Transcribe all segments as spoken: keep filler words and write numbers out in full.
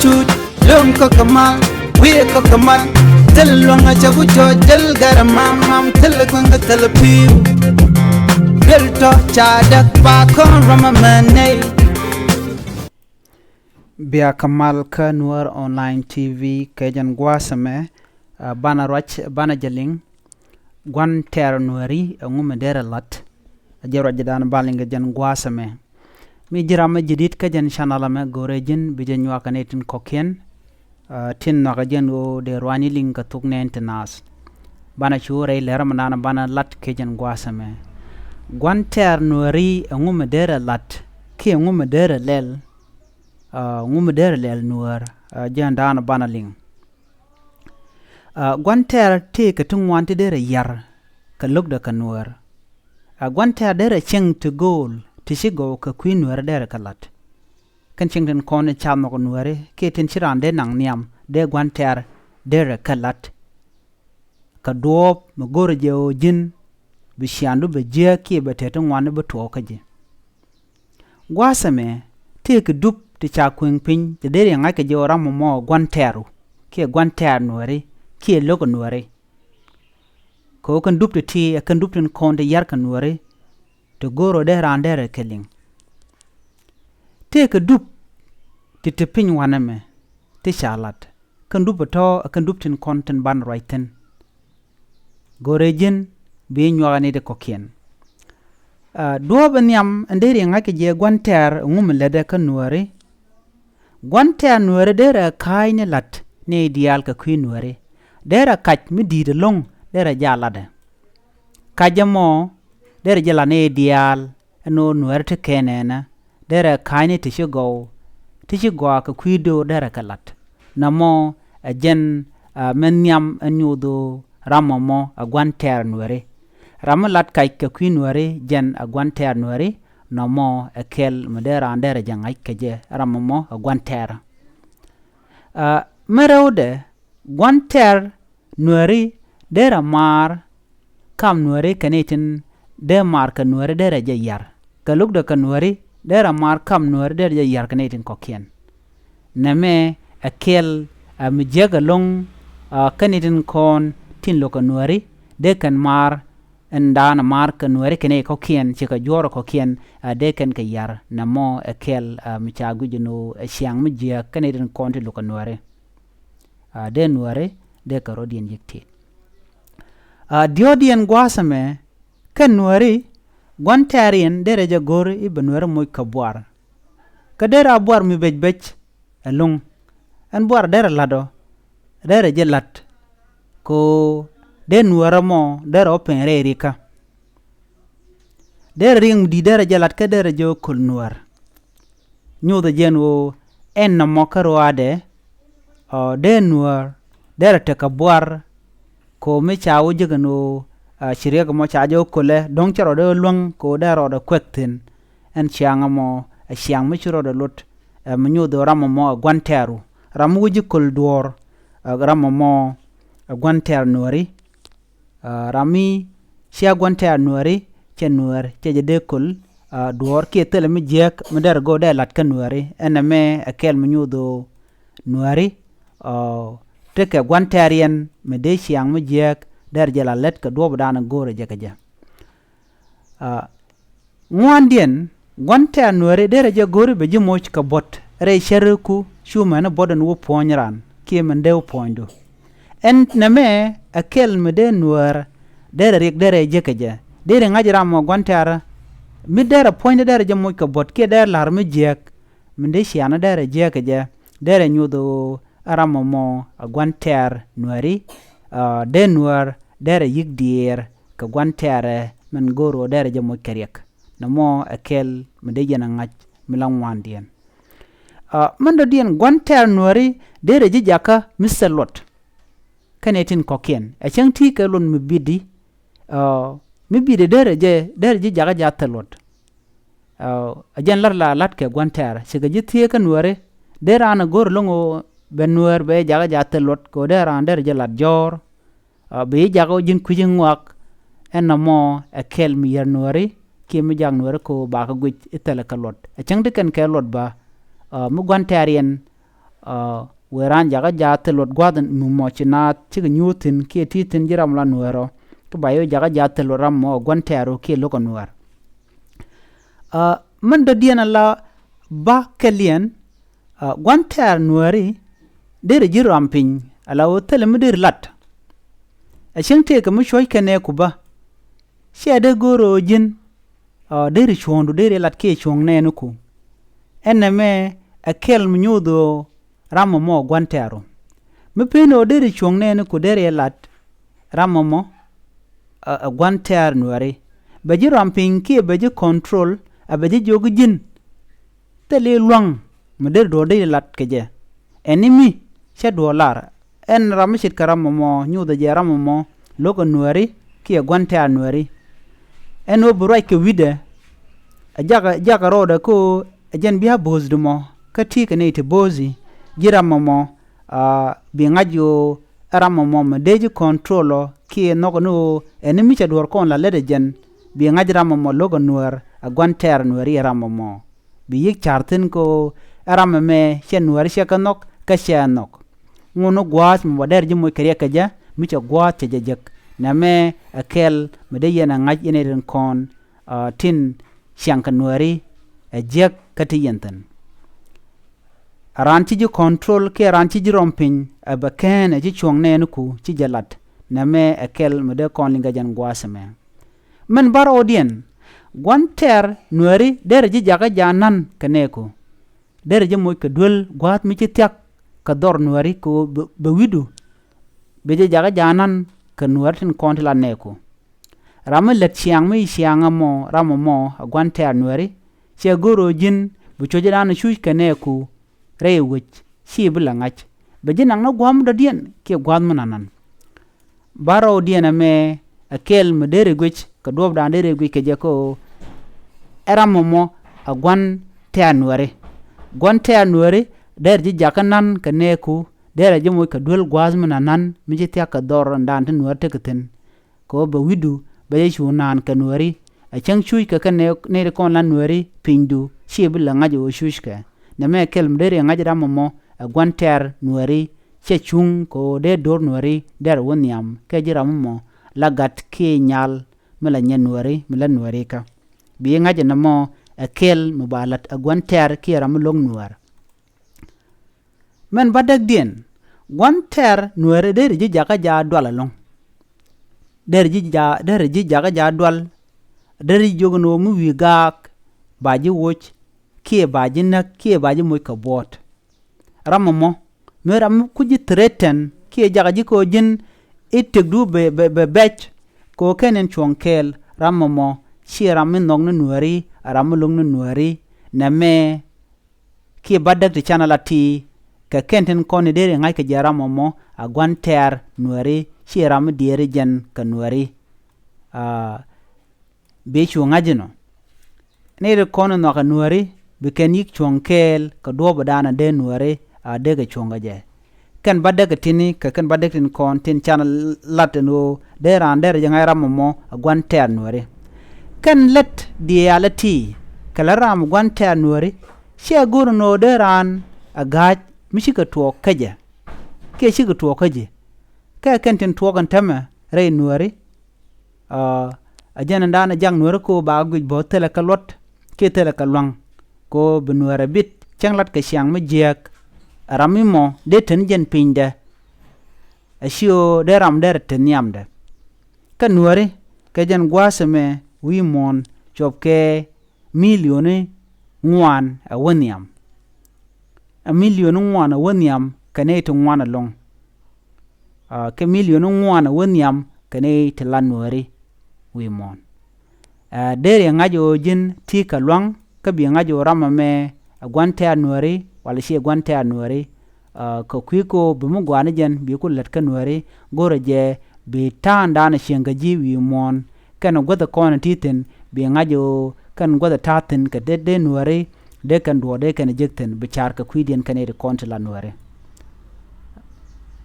Tut lom kä kä mal, wi̱i̱ kä kä mal. Thil luäŋ a cɛ ku cɔ jäl gɛr mam mam, thil kueŋ kä thil pi̱w. Thil tɔ ca däk ba kɔn rɔm a mɛ nɛy. Bia kä mal kä Nuäär Online T V kɛ jɛn gua̱a̱th ɛmɛ, ah, banɛ ruac banɛ jɛ liŋ. Gua̱n tɛ̈r Nuääri ɛŋu mi derɛ la̱t. A jɛ ruac jɛ dan ba liŋ kɛ jɛn gua̱a̱th ɛmɛ. Mi ji̱ ram mi ji̱ di̱t kä jɛn channel ɛmɛ, go̱rɛ ji̱n bi jɛ nyuak kɛ nɛy tin kɔ̱kiɛn, ah, tin nhɔakä jɛn ɣöö dee ruac ni liŋ kɛ thok nɛɛni ti naath. Banɛ cu rɛy lɛr mi naan banɛ lat kɛ jɛn gua̱a̱th ɛmɛ. Gua̱n tɛ̈r Nuääri ɛŋu mi derɛ la̱t kiɛ ɛŋu mi derɛ lɛl, ah, ɛŋu mi derɛ lɛl Nuäär, ah, jɛn dan banɛ liŋ. Ah, gua̱n tɛ̈r tëëkɛ ti ŋuan ti derɛ yar kɛ lo̱kdɛ kɛ Nuäär. Ah, gua̱n tɛ̈r derɛ cieŋ ti gööl ti ci gɔw kɛ kui̱ Nuääri derɛ kɛ la̱t. Kɛn cieŋ tin kɔn i̱ ca nhɔk Nuääri kiɛ tin ci raan dee naŋ nhiam, dee gua̱n tɛ̈r derɛ kɛ la̱t. Kɛ duɔ̱ɔ̱p mi go̱rɛ jɛ ɣöö ji̱n bi ciaaŋdu bɛ jiääk kiɛ bɛ tɛ̈t ti ŋuan i̱ bi tuɔɔk kä ji̱. Gua̱a̱th ɛmɛ tëëkɛ dup ti ca kuëŋ piny ti deri ŋa̱c kɛ jɛ ɣöö ram ɛmɔ ɛ gua̱n tɛ̈ru kiɛ gua̱n tɛ̈r Nuääri kiɛ lo̱k ɛ Nuääri. Kɛ ɣöö kɛn dup ti ti ɛ kɛn dup tin kɔn ti yar kɛ Nuääri ti go̱o̱r ɣöö dee raan derɛ kɛ liŋ. Tëëkɛ dup ti te piny wanɛ mɛ ti ca lat. Kɛn dup ɛ tɔ̱ ɛ kɛn dup tin kɔn tin ban ruac thi̱n. Go̱rɛ ji̱n bi nyuak ɛ nɛy ti kɔ̱kiɛn. Ah, duɔ̱ɔ̱p ɛ nhiam ɛn deri ŋa̱c kɛ jɛ gua̱n tɛ̈r ɛŋu mi lätdɛ kä Nuääri. Gua̱n tɛ̈r Nuääri derɛ ka̱a̱cni la̱t nɛy diaal kɛ kui̱ Nuääri. Derɛ kac mi di̱i̱t ɛlɔ̱ŋ derɛ jɛ a latdɛ. Kac ɛmɔ derɛ jɛ la̱t nɛy diaal ɛn ɣöö Nuääri ti kɛn ɛnɛ derɛ ka̱a̱cni ti ci gɔw, ti ci gɔaa kɛ kui̱ do̱r derɛ kɛ la̱t. Nɔmɔ ɛ jɛn, ah, min nhiam ɛn nyoth ɣöö ram ɛmɔ ɛ gua̱n tɛ̈r Nuääri. Ram mi lat kac kɛ kui̱ Nuääri jɛn ɛ gua̱n tɛ̈r Nuääri, nɔmɔ ɛ kɛl mi dee raan derɛ jɛ ŋa̱c kɛ jɛ ram ɛmɔ ɛ gua̱n tɛ̈r. Ah, mi rɛwdɛ, gua̱n tɛ̈r Nuääri derɛ maar kam Nuääri kɛ nɛy tin dee maar kɛ Nuääri derɛ jɛ yar. Kɛ lo̱kdɛ kɛ Nuääri derɛ maar kam Nuääri derɛ jɛ yar kɛ nɛy tin kɔ̱kiɛn. Nɛmɛ ɛ kɛl, ah, mi jiäk ɛlɔ̱ŋ, ah, kɛ nɛy tin kɔn tin lo̱k kɛ Nuääri dee kɛn maar ɛn daanɔ maar kɛ Nuääri kɛ nɛy kɔ̱kiɛn, cikɛ juɔ̱ɔ̱r kɔ̱kiɛn, ah, dee kɛn kɛ yar. Nɛmɔ ɛ kɛl, ah, mi ca guic ɛn ɣöö ɛ ciaŋ mi jiääk kɛ nɛy tin kɔn tin lo̱k kɛ Nuääri. Ah, dee Nuääri dee kɛ rɔ̱diɛn yi̱k ti̱i̱t. Ah, diɔ̱ɔ̱kdiɛn gua̱a̱th ɛmɛ kɛn Nuääri, gua̱n tɛ̈riɛn derɛ jɛ go̱r i̱ bɛ Nuääri moc kɛ buar. Kä derɛ a buar mi bec bec ɛlɔ̱ŋ. Ɛn buar derɛ la̱t ɔ, derɛ jɛ la̱t kɛ ɣöö dee Nuäär ɛmɔ derɛ wä pɛn rɛy rikä. Derɛ riɛŋ mi di̱i̱t derɛ jɛ la̱t kä derɛ jɛ wä köl Nuäär. Nyothɛ jɛn ɣöö ɛn nɔmɔ kä ruaadɛ, ɔ, dee Nuäär derɛ tekɛ buar kɛ ɣöö mi ca wä jek ɛn ɣöö, ah, ci riɛk ɛmɔ ca jɛ wä kölɛ, dɔ̱ŋ cɛ rɔɔdɛ wä luäŋ kɛ ɣöö dee rɔɔdɛ kuɛk thi̱n. Ɛn ciaŋ ɛmɔ ɛ ciaŋ mi ci rɔɔdɛ lot, ɛ mi nyoth ɣöö ram ɛmɔ ɛ gua̱n tɛ̈ru. Ram mi wä ji̱ köl duɔ̱ɔ̱r, ɛ ram ɛmɔ ɛ gua̱n tɛ̈r Nuääri. Ah, ram mi cia gua̱n tɛ̈r Nuääri, cɛ Nuäär cɛ jɛ dee köl, ah, duɔ̱ɔ̱r kiɛ thilɛ mi jiääk mi derɛ go̱o̱r dee la̱t kä Nuääri. Ɛn ɛmɛ ɛ kɛl mi nyoth ɣöö Nuääri, ah, tekɛ gua̱n tɛ̈riɛn mi dee ciaŋ mi jiääk derɛ jɛ la lät kɛ duɔ̱ɔ̱pdan go̱o̱rɛ jɛ kɛ jɛ. Ah, ŋuandiɛn, gua̱n tɛ̈r Nuääri derɛ jɛ go̱ri bɛ ji̱ moc kɛ buɔ̱t rɛy cäriku cu mɛn buɔ̱t ɛn wä puɔ̱ny raan kiɛ mɛn dee wä puɔ̱nydu. Ɛn nɛmɛ ɛ kɛl mi dee Nuäär derɛ riɛk derɛ jek kɛ jɛ. Derɛ ŋa̱c ram mɔ gua̱n tɛ̈r mi derɛ puɔ̱nydɛ derɛ jɛ moc kɛ buɔ̱t kiɛ derɛ la̱r mi jiääk. Mi dee ciaŋ derɛ jiääk kɛ jɛ derɛ nyoth ɣöö ɛ ram ɛmɔ ɛ gua̱n tɛ̈r Nuääri, ah, dee Nuäär derɛ yi̱k diɛɛr kɛ gua̱n tɛ̈rɛ min go̱o̱r ɣöö derɛ jɛ moc kɛ riɛk. Nɔmɔ ɛ kɛl mi dee yɛn ɛ ŋa̱c mi la ŋuandiɛn. Ah, min dɔ̱diɛn, gua̱n tɛ̈r Nuääri derɛ ji̱ jakä mi thil luɔt. Kɛnɛ tin kɔ̱kiɛn ɛ cäŋ ti̱i̱ kɛ luɔt mi bi̱di, ah, mi bi̱di derɛ jɛ, derɛ ji̱ jakä jɛ a thil luɔt. Ah, ɛ jɛn lat la lat kɛ gua̱n tɛ̈r, cikɛ ji̱ thieekä Nuääri. Dee raan ɛ go̱r ɛlɔ̱ŋ ɣöö bɛ Nuäär bɛ jakä jɛ a thil luɔt kɛ ɣöö dee raan derɛ jɛ lat jɔ̱ɔ̱r. Ah, bi ji̱ jak ɣöö ji̱n kui̱ci ŋuak. Ɛn nɔmɔ ɛ kɛl mi yär Nuääri kiɛ mi jak Nuääri kɛ ɣöö bakɛ guic i̱ thilɛ kɛ luɔt. Ɛ cäŋ ti kɛn kɛ luɔt bä, ah, mi gua̱n tɛ̈riɛn, Aa, wëë raan jakä jaa thil luɔt gua̱a̱th mi mɔ ci naath cikɛ nyuur thi̱n kiɛ ti̱i̱ thi̱n ji̱ ram la nuäärä. Kä ba yɛ wä jakä jaa thil luɔt ram mɔ ɛ gua̱n tɛ̈ru kiɛ lo̱k ɛ nuäär. Aa, min dɔ̱diɛn ala ba kɛliɛn, aa, gua̱n tɛ̈r nuääri deri ji̱ ram piny ala ɣöö thilɛ mi deri lat. Ɛ cieŋ tëëkɛ mi cuɔ̱c kɛnɛ ku bä. Ciɛ dee go̱o̱r ɣöö ji̱n, aa, deri cuɔ̱ɔ̱ŋdu deri lat kiɛ cuɔ̱ɔ̱ŋ nɛɛniku. Ɛn nɛmɛ ɛ kɛl mi nyoth ɣöö ram ɛmɔ ɛ gua̱n tɛ̈ru. Mi pen ɣöö deri cuɔ̱ɔ̱ŋ nɛɛniku deri ɛ lat ram ɛmɔ, aa, ɛ gua̱n tɛ̈r nuääri. Bɛ ji̱ ram piny kiɛ bɛ ji̱ control, a bɛ ji̱ jiök ji̱n thil i̱ lua̱ŋ mi deri duɔ̱ɔ̱r deri lat kɛ jɛ. Ɛn ni mi cä duɔ̱ɔ̱r lar. Ɛn ram mi ce̱tkɛ ram ɛmɔ nyothɛ jɛ ram ɛmɔ lo̱k ɛ nuääri kiɛ gua̱n tɛ̈r nuääri. Ɛn ɣöö bi ruac kɛ wi̱cdɛ, ɛ jakä, jakä rɔɔdɛ kä ɣöö ɛ jɛn bia bo̱o̱thdu mɔ kä ti̱i̱ kɛ nɛy ti bo̱o̱thi ji̱ ram ɛmɔ, aa, bi ŋa̱c ɣöö ɛ ram ɛmɔ mi dee ji̱ control ɔ kiɛ nhɔk ni ɣöö ɛn ni mi cɛ duɔ̱ɔ̱r kɔn la lät ɛ jɛn, bi ŋa̱c ram ɛmɔ lo̱k ɛ nuäär ɛ gua̱n tɛ̈r nuääri ɛ ram ɛmɔ. Bi yiëk ca̱r thi̱n kä ɣöö ɛ ram ɛmɛ cɛ nuääri cɛ kɛ nhɔk kä cɛ nhɔk. Ŋun ni gua̱a̱th mi bä dɛr ji̱ moc kɛ riɛk kɛ jɛ mi cɛ gua̱a̱th cɛ jɛ jek. Nɛmɛ ɛ kɛl mi dee yɛn ɛ ŋa̱c yɛn ɛ rin kɔn, aa, tin ciaŋ kɛ nuääri ɛ jiäk kä ti yɛn thi̱n. Raan ci ji̱ control kiɛ raan ci ji̱ rɔm piny ɛ bɛ kɛn ɛ ci cuɔ̱ŋ nɛɛniku ci jɛ lat. Nɛmɛ ɛ kɛl mi dee kɔn liŋ kɛ jɛn gua̱a̱th ɛmɛ. Min bär ɣɔ̱ɔ̱diɛn, gua̱n tɛ̈r nuääri derɛ ji̱ jakä jaa na̱n kɛ nɛɛku. Derɛ ji̱ moc kɛ duel gua̱a̱th mi ci thia̱k kɛ dhɔr nuääri kɛ ɣöö bɛ, bɛ wi̱cdu. Bɛ ji̱ jakä jaa na̱n kɛ nuäär tin kɔn ti la nɛɛku. Ram mi lät ciaŋ mi ciaŋ ɛmɔ ram ɛmɔ ɛ gua̱n tɛ̈r nuääri. Ciɛ go̱r ɣöö ji̱n bi cuɔ̱cdan cuc kɛ nɛɛku rɛy wec ci bi la ŋa̱c. Bɛ ji̱ naŋ ni gua̱a̱th mi dɔ̱diɛn kiɛ gua̱a̱th mi nanan. Bär ɣɔ̱ɔ̱diɛn ɛmɛ ɛ kɛl mi deri guic kɛ duɔ̱ɔ̱pdan deri guic kɛ jɛ kä ɣöö ɛ ram ɛmɔ ɛ gua̱n tɛ̈r nuääri. Gua̱n tɛ̈r nuääri derɛ ji̱ jakä na̱n kɛ nɛɛku, derɛ ji̱ moc kɛ duel gua̱a̱th mi nanan mi ci thia̱k kɛ dhɔr ɛn dan ti nuäär tekɛ thi̱n. Kɛ ɣöö bɛ wi̱cdu bɛ jɛ cu naan kɛ nuääri. Ɛ cäŋ cuc kɛ kɛ nɛ, nɛy ti kɔn la nuääri pinydu ci bi lɛ ŋa̱c ɣöö cuc kɛ. Nɛmɛ kɛl mi deri ŋa̱c ram ɛmɔ ɛ gua̱n tɛ̈r nuääri. Cɛ cuŋ kɛ ɣöö dee do̱r nuääri derɛ wä nhiam kɛ ji̱ ram ɛmɔ la gat kiɛ nyal mi la nyɛ nuääri mi la nuääri kä. Bi ŋa̱c ɛn ɛmɔ ɛ kɛl mi ba la̱t ɛ gua̱n tɛ̈r kiɛ ram mi lo̱k nuäär. Mɛn bädäkdiɛn, gua̱n tɛ̈r nuääri deri ji̱ jakä jaa dual ɛlɔ̱ŋ. Deri ji̱ ja, deri ji̱ jakä jaa dual. Deri ji̱ jiök ɛn ɣöö mi wi̱i̱ gaak ba ji̱ woc kiɛ ba ji̱ näk kiɛ ba ji̱ moc kɛ buɔ̱ɔ̱t. Ram ɛmɔ mi ram mi ku ji̱ threaten kiɛ jakä ji̱ kɛ ɣöö ji̱n i̱ tëkdu bɛ, bɛ, bɛ bɛc kɛ ɣöö kɛn in cuɔ̱ŋ kɛɛl. Ram ɛmɔ ci ram mi nhɔk ni nuääri, ram mi lo̱k ni nuääri. Nɛmɛ kiɛ bädäk ti canɛ la ti kɛ kɛn tin kɔn i̱ deri ŋa̱c kɛ jɛ ram ɛmɔ a gua̱n tɛ̈r nuääri, ci ram mi diɛɛri jɛn kɛ nuääri. Aa, bi cu ŋa̱c inɔ. Ni ri kɔn in nhɔakɛ nuääri bi kɛn yi̱k cuɔ̱ŋ kɛɛl kɛ duɔ̱ɔ̱pdan a dee nuääri a dee kɛ cuɔ̱ŋ kɛ jɛ. Kɛn bädäk kɛ tini kɛ kɛn bädäk tin kɔn tin can lat ɛn ɣöö dee raan derɛ jɛ ŋa̱c ram ɛmɔ a gua̱n tɛ̈r nuääri. Kɛn lät diaal ɛ ti kɛ lät ram gua̱n tɛ̈r nuääri. Ciɛ go̱r ɛn ɣöö dee raan a ga̱a̱c mi cikɛ tuɔɔk kä jɛ kiɛ cikɛ tuɔɔk kä ji̱. Kɛ kɛn tin tuɔɔk ɛn täämɛ rɛy nuääri. Aa, a jɛn ɛn da̱a̱n a jak nuääri kɛ ɣöö ba guic bä thilɛ kɛ luɔt kiɛ thilɛ kɛ lua̱ŋ kɛ ɣöö bi nuäär a bit cäŋ lat kɛ ciaŋ mi jiääk. Ram mi mɔ dee te ni jɛn pinydɛ. A ci ɣöö dee ram derɛ te nhiamdɛ. Kä nuääri kɛ jɛn gua̱a̱th ɛmɛ wi̱i̱ muɔ̱ɔ̱n cuɔp kɛ milioni ŋuan a wä nhiam. A milioni ŋuan a wä nhiam kɛ nɛy ti ŋuan ɛlɔ̱ŋ. Aa, kɛ milioni ŋuan a wä nhiam kɛ nɛy ti la nuääri wi̱i̱ muɔ̱ɔ̱n. Aa, deri ŋa̱c ɣöö ji̱n ti kɛ lua̱ŋ kä bi ŋa̱c ɣöö ram ɛmɛ a gua̱n tɛ̈r nuääri wala ci a gua̱n tɛ̈r nuääri. Aa, kɛ kui̱ kɛ ɣöö bi mi gɔaa ni jɛn bi ku lät kä nuääri go̱rɛ jɛ bi ta̱a̱ŋdan a cieŋ kɛ ji̱ wi̱i̱ muɔ̱ɔ̱n. Kɛn guäth kɔn ti thi̱n bi ŋa̱c ɣöö kɛn guäth ta̱a̱ thi̱n kɛ dee, dee nuääri dee kɛn duɔɔr dee kɛn jek thi̱n bi ca̱r kɛ kui̱diɛn kɛn i̱ ti kɔn ti la nuääri.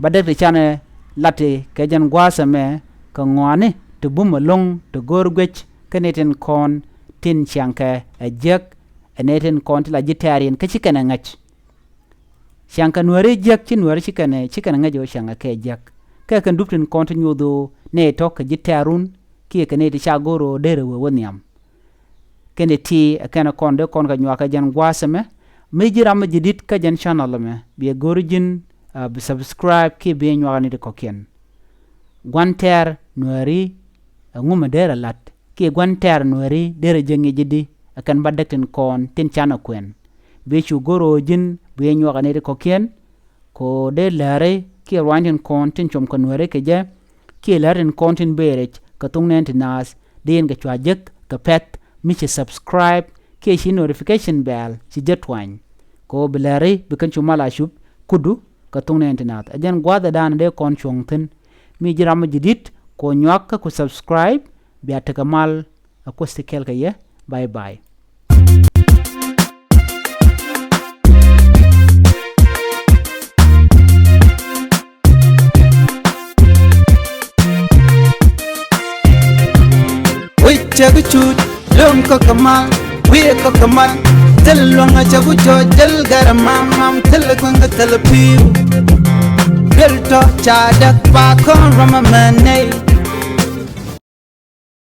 Bädäk ti canɛ lat ti kɛ jɛn gua̱a̱th ɛmɛ kɛ ŋɔaani ti bum ɛlɔ̱ŋ ti go̱o̱r guec kɛn i̱ tin kɔn tin ciaŋkɛ ɛ jiäk ɛ nɛy tin kɔn ti la ji̱ tɛ̈riɛn kä ci kɛn ɛ ŋäc. Ciaŋ kɛ Nuääri jiäk, ci Nuääri ci kɛn ɛ, ci kɛn ɛ ŋäc ɣöö ciaŋ ɛ kɛ jiäk. Kɛ kɛn dup tin kɔn ti nyuɔth ɣöö nɛy tɔ̱ kɛ ji̱ tɛ̈run kiɛ kɛ nɛy ti ca go̱r ɣöö derɛ wee wä nhiam. Kɛn ɛ ti ɛ kɛn ɛ kɔn dee kɔn kɛ nyuak kɛ jɛn gua̱a̱th ɛmɛ. Mi ji̱ ram mi ji̱ di̱t kä jɛn channel ɛmɛ, biɛ go̱r ji̱n, ah, bi subscribe kiɛ bi nyuak ɛ nɛy ti kɔ̱kiɛn. Gua̱n tɛ̈r Nuääri, ɛŋu mi derɛ la̱t, kiɛ gua̱n tɛ̈r Nuääri derɛ jek ŋi̱c i̱di, ɛ kɛn bädäk tin kɔn tin canɛ kuɛn. Bi cu go̱r ɣöö ji̱n bi nyuak ɛ nɛy ti kɔ̱kiɛn, kɛ ɣöö dee läri kiɛ ruaacni tin kɔn tin com kɛ Nuääri kɛ jɛ, kiɛ läri tin kɔn tin bëë rɛc kɛ thok nɛɛni ti naath, dee yɛn kɛ cua jek kɛ pɛ̈th mi ci subscribe kiɛ ci notification bell ci jɛ tuany. Kɛ ɣöö bi läri bi kɛn cu mal a cup kudu kɛ thok nɛɛni ti naath. Ɛ jɛn gua̱a̱th ɛ da̱a̱n dee kɔn cuɔ̱ŋ thi̱n. Mi ji̱ ram mi ji̱ di̱t, kɛ ɣöö nyuak kä ku subscribe, bia tekɛ mal. A Kuoth ti kɛɛl kɛ yɛ. Bye bye. Wi̱c cɛ bi cut, lom kɔ kɛ mal, wi̱i̱ kɔ kɛ mal. Thil luɔ̱ŋ a cɛ ku cɔ jäl gɛr mam mam, thil kueŋ kɛ thil pi̱i̱u. Thil tɔ ca däk ba kɔn rɔm amɛ nɛy.